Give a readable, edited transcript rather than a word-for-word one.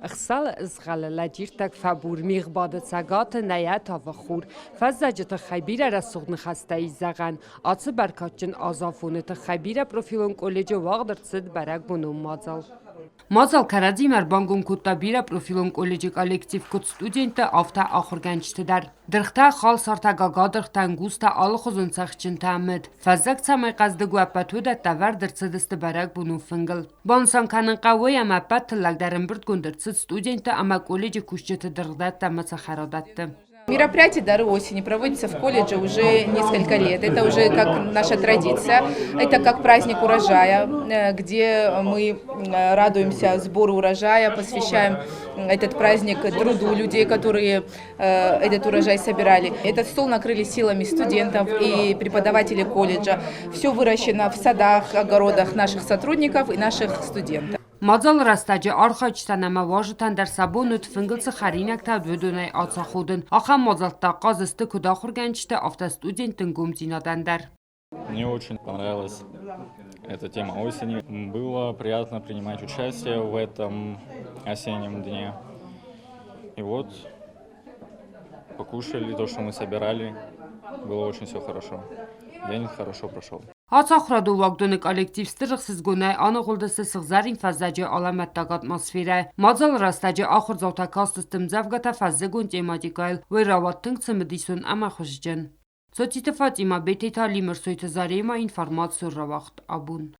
Ӕхсӕлы ызгъӕлы лӕджирттӕг фӕбур, мигъ бады цӕгаты, нӕ йӕ тавы хур. Фӕззӕджы тыххӕй бирӕ рӕсугъд ныхӕстӕ ис зӕгъӕн. Ацы бӕркадджын азафоны тыххӕй бирӕпрофилон колледжы уагъд ӕрцыд бӕрӕгбонон мадзал. Мадзал кӕрӕдзимӕ ӕрбангом кодта бирӕпрофилон колледжы коллектив куыд студенттӕ, афтӕ ахуыргӕнджыты дӕр. Дыргътӕ, халсартӕ, гагадыргътӕ, ӕнгузтӕ, алыхуызон цӕхджынтӕ, мыд. Фӕззӕг цӕмӕй хъӕздыг у, ӕппӕт уыдӕттӕ ӕвӕрд ӕрцыдысты бӕрӕгбонон фынгыл. Банысан кӕнын хъӕуы, ӕмӕ ӕппӕт тыллӕг дӕр ӕмбырдгонд ӕрцыд студенттӕ ӕмӕ колледжы кусджыты дыргъдӕттӕ ӕмӕ цӕхӕрадӕтты. Мероприятие «Дары осени» проводится в колледже уже несколько лет. Это уже как наша традиция. Это как праздник урожая, где мы радуемся сбору урожая, посвящаем этот праздник труду людей, которые этот урожай собирали. Этот стол накрыли силами студентов и преподавателей колледжа. Все выращено в садах, огородах наших сотрудников и наших студентов. Мадзалы рӕстӕджы архайджытӕн ӕмӕ уазджытӕн дӕр сӕ бон уыд фынгыл цы хӕринӕгтӕ уыд, уыдонӕй ацаходын. Ахӕм мадзӕлттӕ ахъаз сты куыд ахуыргӕнджыты, афтӕ студентты нгомдзинадӕн дӕр. Мне очень понравилась эта тема осени. Было приятно принимать участие в этом осеннем дне. И вот покушали то, что мы собирали. Было очень все хорошо. День хорошо прошел. Ацахурадон уагдоны коллектив стыр ӕхсызгонӕй аныгъуылдысты сыгъзӕрин фӕззӕджы алӕмӕттаг атмосферӕйы. Мадзалы рӕстӕджы ахуырдзаутӕ кастысты ӕмдзӕвгӕтӕ фӕззыгон тематикӕйыл, уый рауад тынг цымыдисон ӕмӕ хуызджын. Цоциты Фатимӕ, Бететы Алимырсойты Заремӕ информацион рауагъд абон.